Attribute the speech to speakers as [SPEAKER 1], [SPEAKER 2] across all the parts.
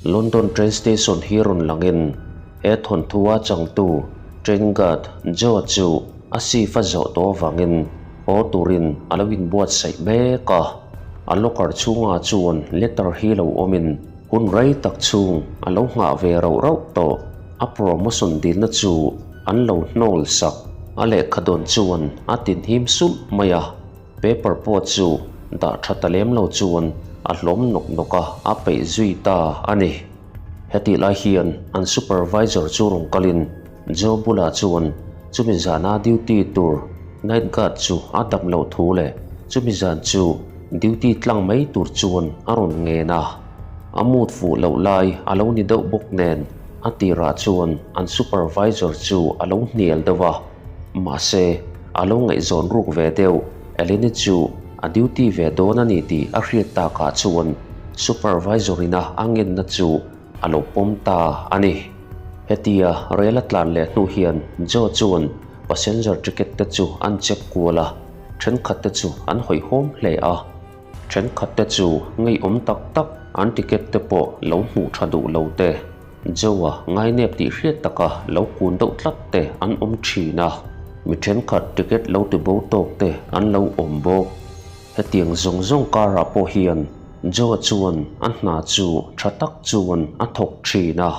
[SPEAKER 1] London train station hi rawn langin he thawnthua changtu train guard Joe chu a shift a zawh tawh avangin haw turin a lo inbuatsaih mek a. A locker chhungah chuan letter hi lo awmin hun rei tak chhung a lo nghah ve rauh rauh tawh. A promotion dilna chu an lo hnawl sak. A lehkha dawn chuan a tinhim sulh mai a. Paper pawh chu dah tha ta lem lo chuan a hlawm nawk nawk a, a peih zui ta a ni. Hetih lai hian an supervisor chu rawn kalin Joe bulah chuan chumi zana duty tur night guard chu a dam loh thu leh chumi zan chu duty tlang mai tur chuan a rawn ngen a. A mood fuh loh lai a lo ni deuh bawk nen a tirah chuan an supervisor chu a lo hnial deuh a. Mahse, a lo ngaihzawn ruk ve deuh, Eleni chu a duty ve dawn a ni tih a hriat takah chuan supervisor-ina a ngenna chu a lo pawm ta a ni. Hetia rel a tlan leh hnu hian Joe chuan passenger ticket te chu an check kual a, thenkhat te chu an hawihhawm hle a. Thenkhat te chu ngeiawm tak tak an ticket te pawh lo hmuh tha duh lo te. Joe-a ngainep tih hriat taka lo kun deuh tlat te an awm thin a, mi thenkhat ticket lo ti bo tawk te an lo awm bawk. Hetiang zawng zawng karah pawh hian Joe-a chuan a hna chu tha tak chuan a thawk thin a.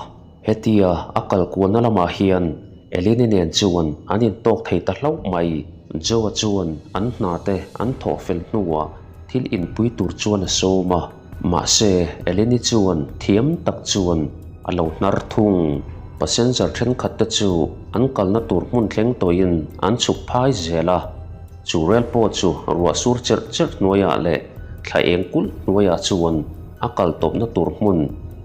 [SPEAKER 1] Hetia a kal kualna lamah hian Eleni nen chuan an intawk thei ta hlauh mai. Joe-a chuan an hna te an thawh fel hnuah thil inpui tur chuan a sawm a. Mahse, Eleni chuan thiam tak chuan a lo hnar thung. Passenger thenkhat te chu an kalna tur hmun thleng tawhin an chhuk phai zel a. Chu rel pawh chu ruah sur cherh cherh hnuaiah leh thla eng kulh hnuaiah chuan a kal tawpna tur hmun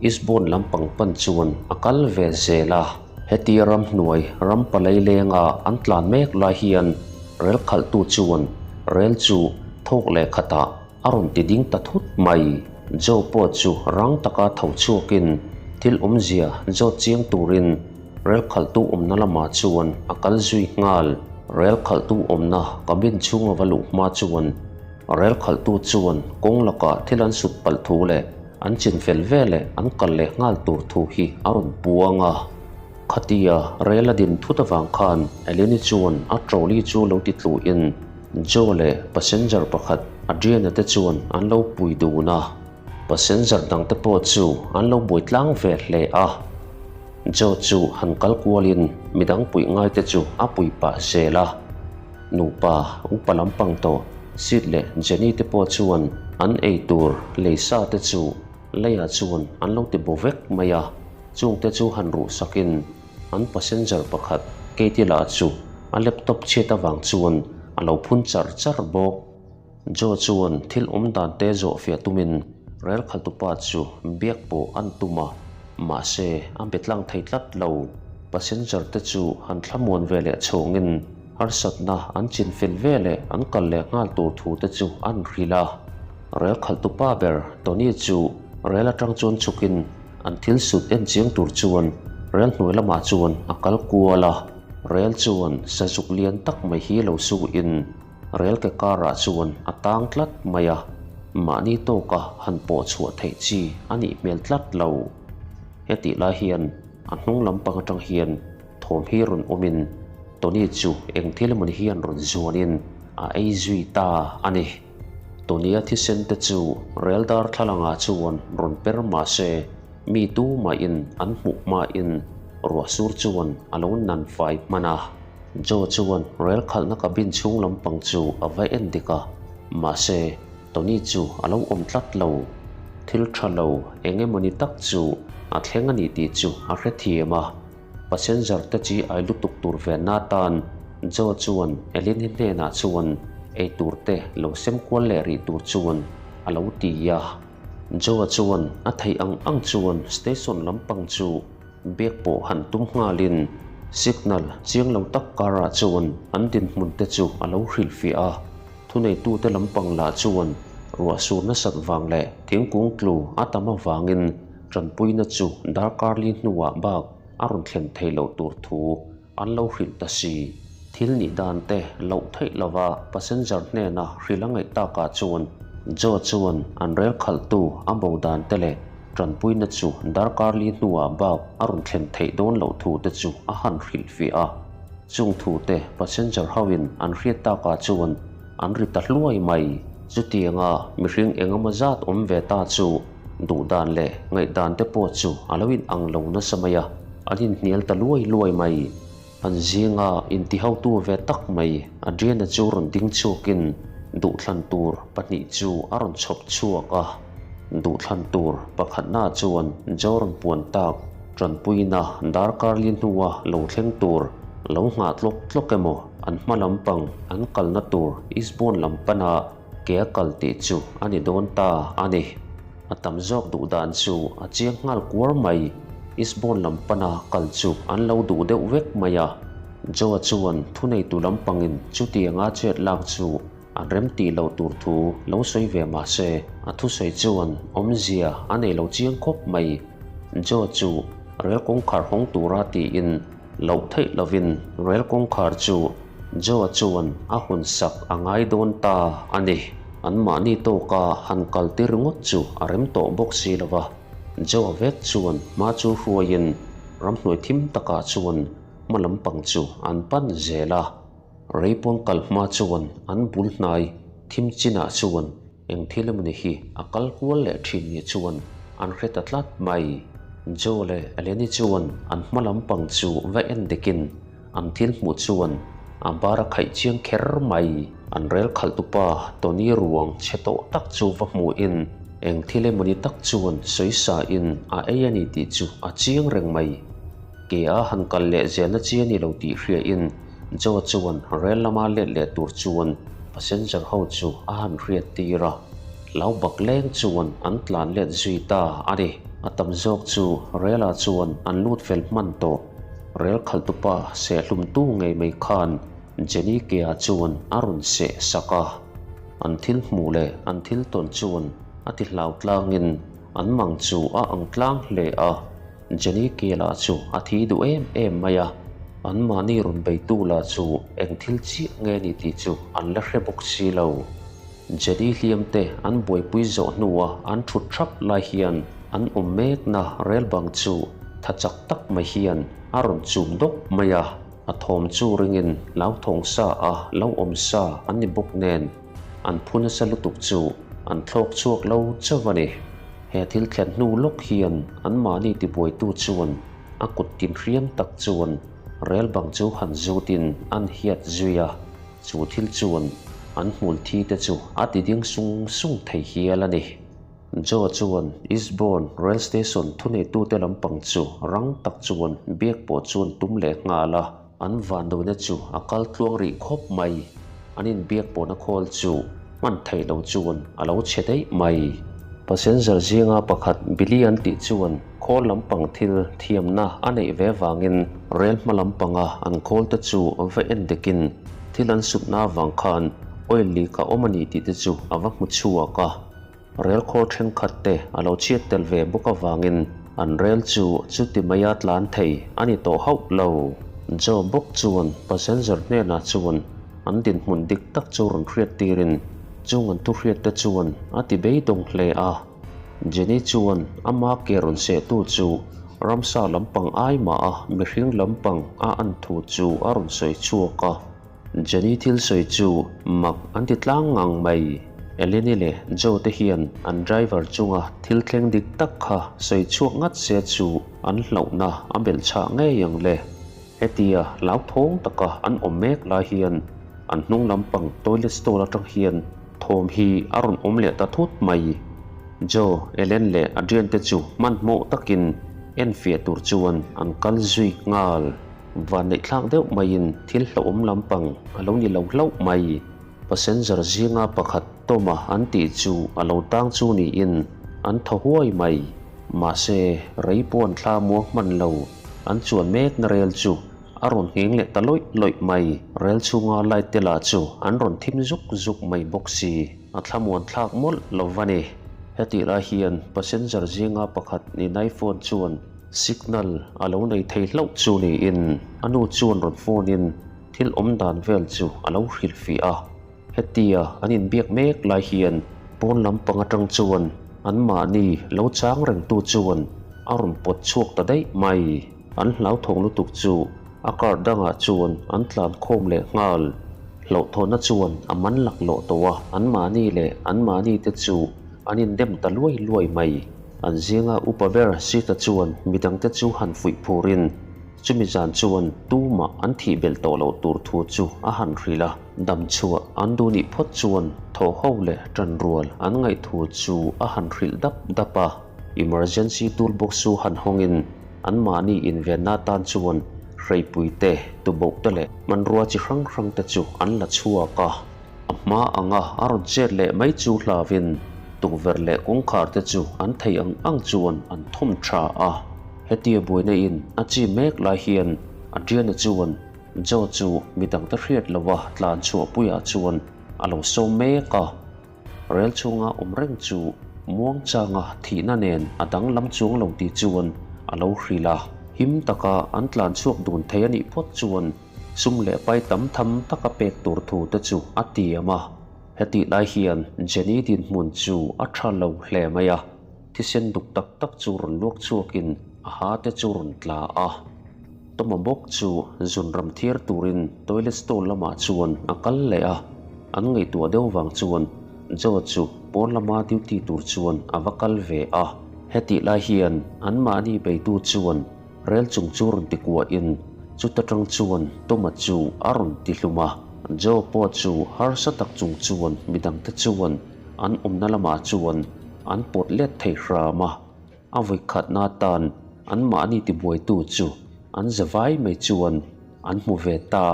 [SPEAKER 1] Eastbourne lampang pan chuan a kal ve zel a. Hetia ramhnuai ram palai lenga an tlan mek lai hian rel khalhtu chuan rel chu thawk leh khatah A rawn ti ding ta thut mai. Joe pawh chu rang taka tho chhuakin thil awmzia zawt chiang turin rel khalhtu awmna lamah chuan a kal zui nghal. Rel khalhtu awmna cabin chhunga va luh hma chuan rel khalhtu chuan kawng lakah thil an sut palh thu leh an chin fel veleh an kal leh nghal tur thu hi a rawn puang a. Khatia rel a din thut avang khan Eleni chuan a trolley chu lo ti tluin Joe leh passenger pakhat Adriana te chuan an lo pui dun a, passenger dang te pawh chu an lo buai tlang ve hle a. Joe chu han kal kualin midang puih ngai te chu a pui pah zel a. Nupa upa lampang tawh Sid leh Jenny te pawh chuan an ei tur lei sa te chu leiah chuan an lo ti bo vek mai a, chungte chu han ruh sakin An passenger pakhat Katie lah chu a laptop chhiat avang chuan a lo phun char char bawk. Joe chuan thil awm dan te zawh fiah tumin rel khaltupa chu biak pawh an tum a, mahse a be tlang thei tlat lo. Passenger te chu han thlamuan ve leh chhawngin harsatna an chin fel ve leh an kal leh nghal tur thu te chu an hrilh a. Rel khaltupa ber Tony chu rel atang chuan chhukin An thil sut en chiang tur chuan rel hnuai lamah chuan a kal kual a, rel chuan sazuk lian tak mai hi lo suhin rel ke karah chuan a tang tlat mai a, mahni tawka han pawh chhuah theih chi a nih hmel tlat lo. Hetih lai hian a hnung lampang atang hian thawm hi rawn awmin Tony chu eng thil emawni hian rawn zuanin a ei zui ta a ni. Tonia thisen te chu rel darthlalangah chuan rawn per mah se, mi tu mahin an hmuh hmain ruah sur chuan a lo nan fai hman a. Joe chuan rel khalhna cabin chhung lampang chu a va en dik a, mahse Tony chu a lo awm tlat lo. Thil tha lo eng emawni tak chu a thleng a ni tih chu a hrethiam a. Passenger te chi ai lutuk tur ve na tan Joe chuan Eleni hnenah chuan ei tur te lo sem kual leh rih tur chuan a lo ti a. Joe chuan a theih ang ang chuan station lampang chu biak pawh han tum nghalin signal chiang lo tak karah chuan an dinhmun te chu a lo hrilhfiah a. Thuneitute lampang lah chuan ruah sur nasat vang leh thingkung tlu a tam avangin Tanpuina chu darkar li hnuah bak a rawn thlen thei loh tur thu an lo hrilh ta si. Thil nih dan te loh theih lova passenger hnena hrilh a ngaih takah chuan Joe chuan an rel khalhtu a bo dan te leh Tanpuina chu darkar li hnuah bak a rawn thlen theih dawn loh thu te chu a han hrilhfiah a. Chung thu te passenger hoin an hriat takah chuan an ri ta hluai mai. Chutianga mihring engemaw zat awm ve ta chu duh dan leh ngaihdan te pawh chu a lo inang lo nasa mai a, an inhnial ta luai luai mai. An zinga intihotu ve tak mai Adriana chu rawn ding chhuakin duhthlan tur pahnih chu a rawn chhawp chhuak a. Duhthlan tur pakhatna chuan Joe rawn puan tak tanpuina darkar li hnua lo thleng tur lo nghah tlawk tlawk emaw an hma lampang an kalna tur Eastbourne lam pana ke a kal tih chu a ni dawn ta a ni. A tam zawk duh dan chu a chiang nghal kuar mai. Eastbourne lam pana kal chu an lo duh deuh vek mai a. Joe-a chuan thuneitu lampangin chutianga chet lak chu an rem tih loh tur thu lo sawi ve mah se, a thusawi chuan awmzia a nei lo chiang khawp mai. Joe chu rel kawngkhar hawng tura tiin loh theih lovin rel kawngkhar chu Joe chuan a hawn sak a ngai dawn ta a ni. Anmahni tawka han kal tir ringawt chu a rem tawh bawk si lo va, Joe vek chuan hma chu hruaiin ramhnuai thim takah chuan hma lampang chu an pan zel a. Reipawn kal hma chuan an bul hnai thim chinah chuan eng thil emawni hi a kal kual leh thin ni chuan an hre ta tlat mai. Joe leh Eleni chuan an hma lampang chu va en dekin an thil hmuh chuan a bar a khaih chiang kher mai. An rel khalhtupa Tony ruang chhe tawh tak chu va hmuhin eng thil emawni tak chuan sawisa in a ei a ni tih chu a chiang reng mai. Ke a han kal leh zelna chi a ni lo tih hriain Joe chuan rel lama let leh tur chuan passenger ho chu a han hriat tir a, hlau bak leng chuan an tlan let zui ta a ni. A tam zawk chu rel ah chuan an lut fel hman tawh. Rel khalhtupa sehhlumtu ngei mai khan Jenny ke ah chuan a rawn seh sak a. An thil hmuh leh an thil tawn chuan a ti hlau tlangin an mang chu a ang tlang hle a. Jenny ke lah chu a thi duh em em mai a, anmahni rawn beitu lah chu eng thil chiah nge ni tih chu an la hre bawk si lo. Jenny hliam te an buaipui zawh hnua an thut thap lai hian an awm mekna rel bang chu tha chak tak mai hian a rawn chum dawp mai a, a thawm chu ringin hlauthawng sa a lo awm sa an ni bawk nen an phu nasa lutuk chu an thlawk chhuak lo chauh a ni. He thil thlen hnu lawk hian anmahni tibuaitu chuan a kut tin hriam tak chuan rel bang chu han zutin an hiat zui a, chu thil chuan an hmul thi te chu a ti ding sung sung thei hial a ni. Joe chuan Eastbourne Rail Station thuneitute lampang chu rang tak chuan biak pawh chuan tum leh nghal a. An vanduhna chu a kal tluang rih khawp mai. An inbiak pawhna khawl chu hman theih lo chuan a lo chhe daih mai. Passenger zinga pakhat Billy an tih chuan khawl lampang thil thiamna a neih ve vangin rel hma lampanga an khawl te chu va en dekin thil an sutna avang khan oil leak a awm a ni tih te chu a va hmu chhuak a. Rel khawl thenkhat te a lo chhiat tel ve bawk avangin an rel chu chuti maia tlan thei a ni tawh hauh lo. Joe bawk chuan passenger hnenah chuan an dinhmun dik tak chu rawn hriat tirin chung an thuhriat te chuan a ti beidawng hle a. Jenny chuan ama ke rawn sehtu chu ramsa lampang ai mah a mihring lampang a an thu chu a rawn sawi chhuak a. Jenny thil sawi chu mak an ti tlang ngang mai. Eleni leh Joe te hian an driver chunga thil thleng dik tak kha sawi chhuak ngat se chu an hlauhna a belh chhah ngei ang le. Hetia hlauthawng taka an awm mek lai hian an hnung lampang toilet stall atang hian thawm hi a rawn awm leh ta thut mai. Joe, Ellen leh Adrian te chu hmanhmawh takin enfiah tur chuan an kal zui nghal. Vanneihthlak deuh maiin thil hlauhawm lampang a lo ni lo hlauh mai. Passenger zinga pakhat Toma an tih chu a lo tang chu niin an thaw huai mai. Mahse, rei pawh an thla muang hman lo. An chuan mekna rel chu a rawn ngheng leh ta lawih lawih mai. Rel chhunga light te lah chu an rawn thim zuk zuk mai bawk si. A thlamuan thlak mawlh lo va ni. Hetih lai hian passenger zinga pakhat Ninai phone chuan Signal a lo nei thei hlauh chu niin a nu chuan rawn phone in thil awm dan vel chu a lo hrilh fih a. Hetia an inbiak mek lai hian pawn lampang atang chuan Anmahni lo chang rengtu chuan a rawn pawt chhuak ta daih mai. An hlauthawng lutuk chu a car dangah chuan an tlan khawm leh nghal. Hlauhthawhna chuan a man laklawh tawh a, anmahni leh anmahni te chu an indem ta luai luai mai. An zinga upa ber Sita chuan midangte chu han fuih phurin chumi zan chuan tumah an thih belh tawh loh tur thu chu a han hrilh a. Dam chhuah an duh nih phawt chuan thaw ho leh ṭan rual an ngaih thu chu a han hrilh dap dap a. Emergency toolbox chu han hawngin anmahni invenna atan chuan hreipui te, tuboh te leh hmanrua chi hrang hrang te chu an la chhuak a. A hma anga a rawn chet leh mai chu hlauin tukverh leh kawngkhar te chu an thei ang ang chuan an thawm tha a. Hetia buaina in a chi mek lai hian Adriana chuan Joe chu midangte hriat lova tlan chhuahpuiah chuan a lo sawm mek a. Rel chhunga awm reng chu muangchanga thihna nen a danglam chuang lo tih chuan a lo hrilh a. Him taka an tlan chhuak dun thei a nih phawt chuan Sum leh pai tam tham taka pek tur thu te chu a tiam a. Hetih lai hian Jenny dinhmun chu a tha lo hle mai a, thisen duk tak tak chu rawn luak chhuakin a ha te chu rawn tla a. Tawma bawk chu zun ram thiar turin toilet stall lamah chuan a kal leh a, an ngaihtuah deuh vang chuan Joe chu pawn lama duty tur chuan a va kal ve a. Hetih lai hian anmahni beitu chuan Rel chung chu rawn ti kuahin chuta tang chuan Toma chu a rawn ti hlum a. Joe pawh chu harsa tak chung chuan midangte chuan an awmna lamah chuan an pawt let thei hram a. A vawikhatna atan anmahni tibuaitu chu an za vai mai chuan an hmu ve ta.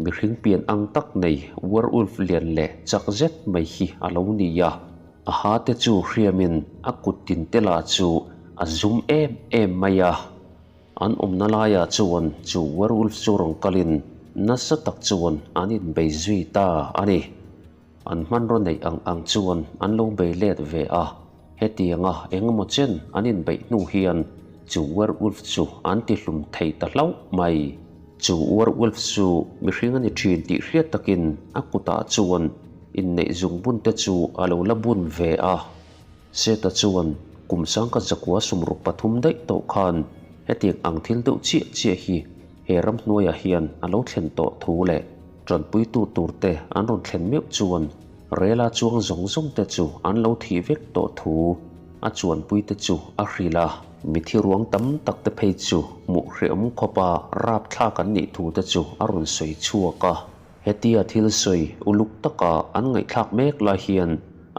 [SPEAKER 1] Mihring pian ang tak nei werewolf lian leh chak zet mai hi a lo ni a. A ha te chu hriamin a kut tin te lah chu a zum em em mai a. An awmna laiah chuan chu werewolf chu rawn kalin nasa tak chuan an inbei zui ta a ni. An hmanraw neih ang ang chuan an lo bei let ve a. Hetianga engemaw chen an inbeih hnu hian chu werewolf chu an tihlum thei ta hlauh mai. Chu werewolf chu mihring a ni thin tih hriat takin a kutah chuan inneih zung bun te chu a lo la bun ve a. Seta chuan kum sangkhat zakua sumruk pathum daih tawh khan hetiang ang thil deuh chiah chiah hi he ramhnuaiah hian a lo thlen tawh thu leh tanpuitu tur te an rawn thlen meuh chuan rela chuang zawng zawng te chu an lo thih vek tawh thu a chuanpui te chu a hrilh a. Mithi ruang tam tak te phei chu hmuh hrehawm khawpa rapthlak an nih thu te chu a rawn sawi chhuak a. Hetia thil sawi uluk taka an ngaihthlak mek lai hian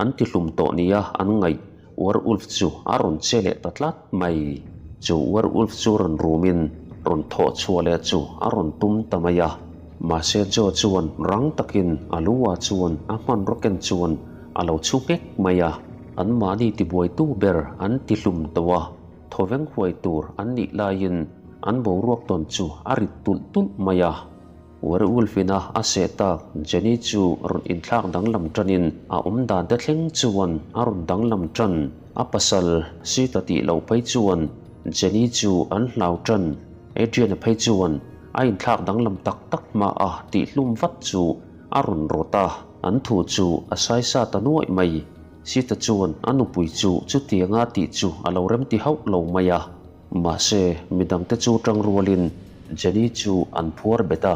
[SPEAKER 1] an tihlum tawh nia an ngaih werewolf chu a rawn che leh ta tlat mai. Chu werewolf chu rawn rumin rawn thawh chhuah leh chu a rawn tum ta mai a. Mahse Joe chuan rang takin a lu ah chuan a hmanraw ken chuan a lo chhu nghek mai a. Anmahni tibuaitu ber an tihlum tawh a, thawveng huai tur an nih laiin an boruak tawn chu a rit tulh tulh mai a. Werewolf-ina a seh tak Jenny chu rawn inthlak danglam tanin a awm dan te thleng chuan a rawn danglam tan. A pasal Sita tih loh phei chuan Jenny chu an hlau tan. Adrian-a phei chuan a inthlak danglam tak tak hma a tihhlum vat chu a rawn rawt a, an thu chu a saisa ta nuaih mai. Sita chuan a nupui chu chutianga tih chu a lo remti hauh lo mai a. Mahse, midangte chu tang rualin Jenny chu an phuar bet a,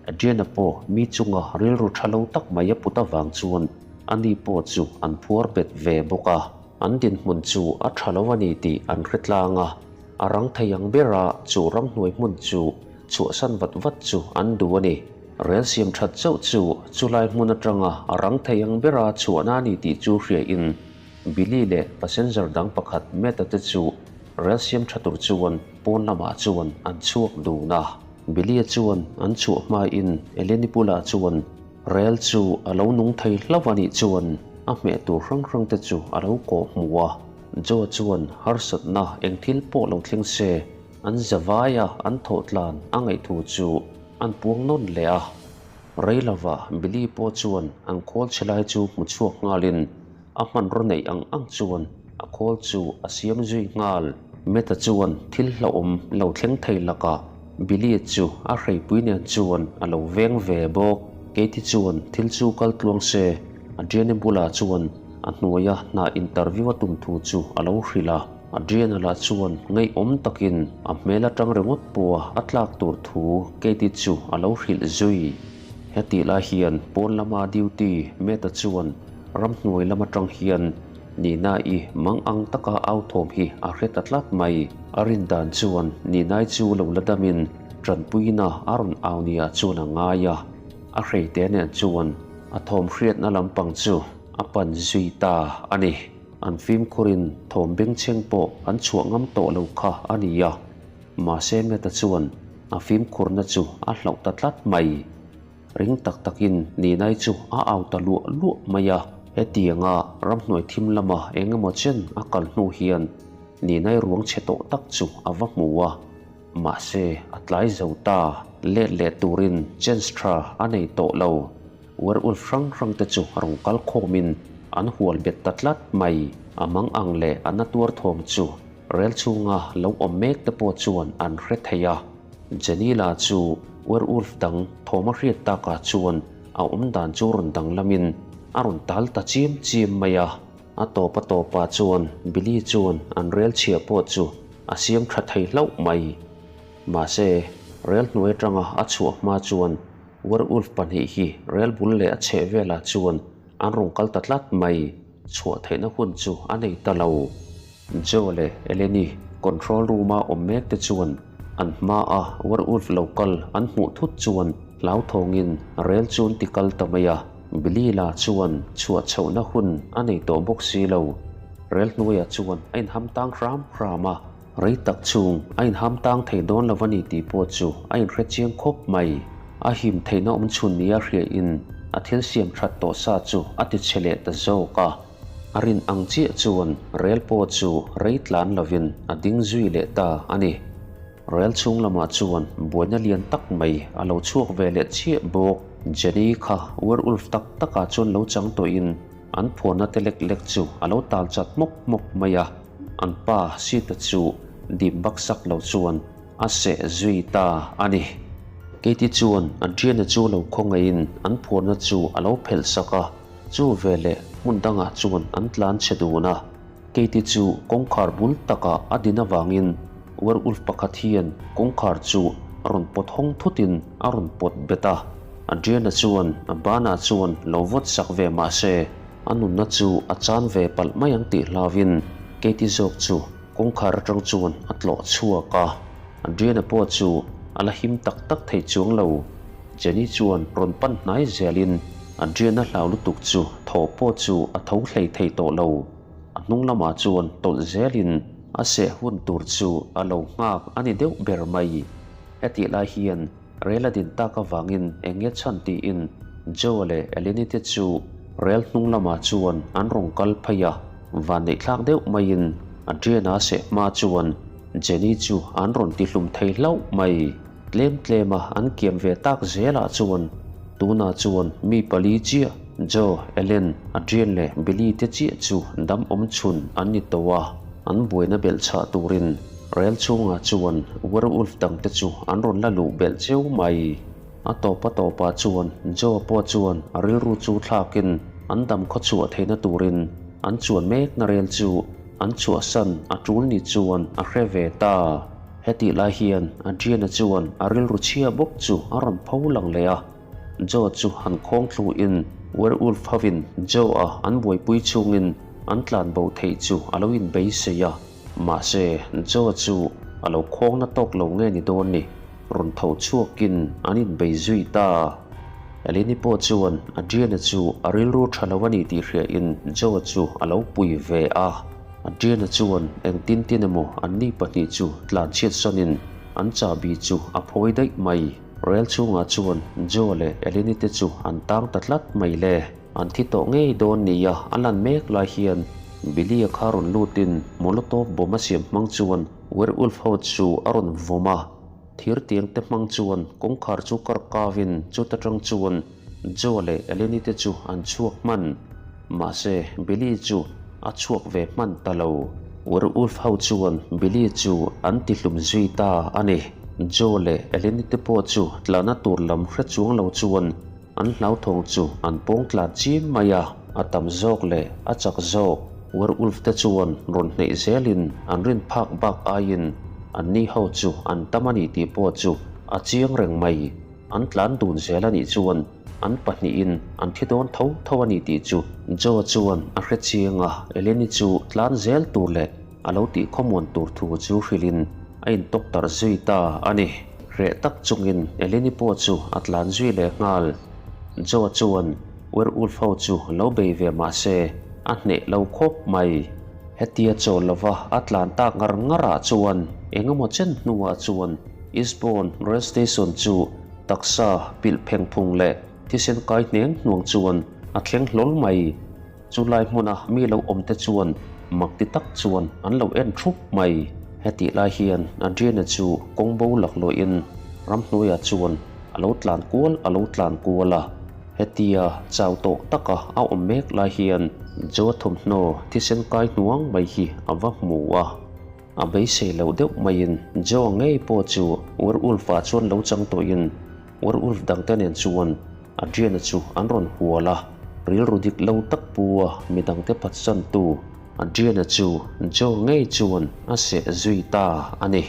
[SPEAKER 1] Adriana pawh mi chunga rilru tha lo tak mai a put avang chuan ani pawh chu an phuar bet ve bawk a. An dinhmun chu a tha lo a ni tih an hre tlang a, a rang thei ang bera chu ramhnuai hmun chu chhuahsan vat vat chu an duh a ni. Rel siam that chauh chu chulai hmun atanga a rang thei ang bera chhuahna a ni tih chu hriain Billy leh passenger dang pakhat Matt-a te chu rel siam tha tur chuan pawn lamah chuan an chhuak dun a. Billy-a chuan an chhuah hmain Eleni bulah chuan rel chu a lo nung thei hlauh a nih chuan a hmeh tur hrang hrang te chu a lo kawh hmu a. Joe chuan harsatna eng thil pawh lo thleng se an za vaia an thawh tlan a ngaih thu chu an puang nawn leh a. Rei lova Billy pawh chuan an khawl chhe lai chu hmu chhuak nghalin a hmanraw neih ang ang chuan a khawl chu a siam zui nghal. Meta chuan thil hlauhawm lo thleng thei lakah Billy chu a hreipui nen chuan a lo veng ve bawk. Katie chuan thil chu kal tluang se, Adriane bulah chuan. a hnuaia hna interview a tum thu chu a lo hrilh a. Adrian-a lah chuan ngaihawm takin a hmel atang ringawt pawha a tlak tur thu Katie chu a lo hrilh zui. Hetih lai hian pawn lama duty Matt-a chuan ramhnuai lam atang hian Nina-i mang ang taka au thawm hi a hre ta tlat mai. A rin dan chuan Nina-i chu lo la damin tanpuina a rawn au nia chuan a ngai a, a hreite nen chuan a thawm hriatna lampang chu a pan zui ta a ni. An fimkhurin thawm bengchheng pawh an chhuah ngam tawh lo kha a ni a, mahse Matt-a chuan a fimkhurna chu a hlauh ta tlat mai. Ring tak takin Ninai chu a au ta luah luah mai a. Hetianga ramhnuai thim lama eng emaw chen a kal hnu hian Ninai ruang chhe tawh tak chu a va hmu a. Mahse, a tlai zo ta. Let leh turin chance tha a nei tawh lo. Werewolf hrang hrang te chu rawn kal khawmin an hual bet ta tlat mai. A mang ang leh a na tuar thawm chu rel chhunga lo awm mek te pawh chuan an hre thei a. Janila chu werewolf dang thawm a hriat takah chuan a awm dan chu rawn danglamin a rawn tal ta chiam chiam mai a. A tawp a tawpah chuan Billy chuan an rel chhia pawh chu a siam tha thei hlauh mai. Mahse, rel hnuai atanga a chhuah hma chuan werewolf pahnih hi rel bul leh a chheh velah chuan an rawn kal ta tlat mai. Chhuah theihna hun chu a nei ta lo. Joe leh Eleni control room-a awm mek te chuan an hmaa werewolf lo kal an hmuh thut chuan hlauthawngin rel chu an ti kal ta mai a. Billy la chuan chhuah chhohna hun a nei tawh bawk si lo. Rel hnuaiah chuan a inham tang hram hram a. Rei tak chung a inham tang thei dawn lo a ni tih pawh chu a inhre chiang khawp mai. A him theihna awm chhun nia hriain a thil siam that tawh sa chu a ti chhe leh ta zawk a. A rin ang chiah chuan rel pawh chu rei tlan lovin a ding zui leh ta a ni. Rel chhung lamah chuan buaina lian tak mai a lo chhuak ve leh chiah bawk. Jenny kha werewolf tak takah chuan lo chang tawhin an phuarna te lek lek chu a lo tal chat hmawk hmawk mai a. An pa Sita chu dim baksak lo chuan a seh zui ta a ni. Katie chuan Adriana chu lo khawngaihin an phuarna chu a lo phelh sak a. Chu veleh hmun dangah chuan an tlan chhe dun a, Katie chu kawngkhar bul takah a din avangin werewolf pakhat hian kawngkhar chu a rawn pawt hawng thutin a rawn pawt bet a. Adriana chuan a banah chuan lo vawt sak ve mah se a nunna chu a chan ve palh mai ang tih hlauvin Katie zawk chu kawngkhar atang chuan a tlawh chhuak a. Adriana pawh chu a la him tak tak thei chuang lo. Jenny chuan rawn pan hnai zelin Adriana hlau lutuk chu thaw pawh chu a tho hlei thei tawh lo. A hnung lamah chuan tawlh zelin a seh hun tur chu a lo nghak a ni deuh ber mai. Hetih lai hian rel a din tak avangin eng nge chhan tiin Joe leh Eleni te chu rel hnung lamah chuan an rawn kal phei a, vanneihthlak deuh maiin Adriana seh hma chuan Jenny chu an rawn tihlum thei hlauh mai. Tlem tlema an kiam ve tak zelah chuan tunah chuan mi pali chiah, Joe, Ellen, Adrian leh Billy te chiah chu dam awm chhun an ni tawh a, an buaina belh chhah turin rel chhungah chuan werewolf dangte chu an rawn la luh belh cheu mai. A tawp a tawpah chuan Joe pawh chuan a rilru chu thlakin an dam khaw chhuah theihna turin an chuan mekna rel chu an chhuahsan a tul ni chuan a hre ve ta. Hetih lai hian Adriana chuan a rilru chhia bawk chu a rawn pho lang leh a, Joe chu han khawng thluin werewolf hovin Joe-a an buaipui chungin an tlan bo theih chu a lo inbeisei a, mahse Joe chu a lo khawng na tawk lo nge ni dawn ni, rawn tho chhuakin an inbei zui ta. Eleni pawh chuan Adriana chu a rilru tha lo a ni tih hriain Joe chu a lo pui ve a. Adriana chuan engtin tin emaw anni pahnih chu tlan chhiat sanin an chahbi chu a phawi daih mai. Rel chhungah chuan Joe leh Eleni te chu an tang ta tlat mai le. An thi tawh ngei dawn nia a lan mek lai hian Billy-a kha rawn lutin Molotov bomb a siam hmang chuan werewolf ho chu a rawn vawm a. Thir tiang te hmang chuan kawngkhar chu kar kavin chuta tang chuan Joe leh Eleni te chu an chhuak hman. Mahse, Billy chu a chhuak ve hman ta lo. Werewolf ho chuan Billy chu an ti hlum zui ta a ni. Joe leh Eleni te pawh chu tlahna tur lam hre chuang lo chuan an hlauthawng chu an pawng tlan chim mai a. A tam zawk leh a chak zawk werewolf te chuan rawn hneih zelin an rin phak bak aiin anni ho chu an tam a ni tih pawh chu a chiang reng mai. An tlan dun zel a nih chuan an pahnihin an thi dawn tho tho a ni tih chu Joe chuan a hre chiang a, Eleni chu tlan zel tur leh a lo tih khawmuan tur thu chu hrilhin a intawk tarh zui ta a ni. Hreh tak chungin Eleni pawh chu a tlan zui leh nghal. Joe chuan werewolf ho chu lo bei ve mah se a hneh lo khawp mai. Hetia chawl lova a tlan tak ngar ngar ah chuan eng emaw chen hnuah chuan Eastbourne Rail Station chu taksa pilh pheng phung leh thisen kai hneng hnuang chuan a thleng hlawl mai. Chu lai hmuna mi lo awm te chuan mak ti tak chuan an lo en thup mai. Hetih lai hian Adriana chu kawng bo laklawhin ramhnuaiah chuan a lo tlan kual a lo tlan kual a. Hetia chau tawh taka a awm mek lai hian Joe thawmhnaw thisen kai hnuang mai hi a va hmu a. A beisei loh deuh maiin Joe ngei pawh chu werewolf-ah chuan lo chang tawhin werewolf dangte nen chuan Adriana chu an rawn hual a. Rilru dik lo tak pu a midangte phatsantu Adriana chu Joe ngei chuan a seh zui ta a ni.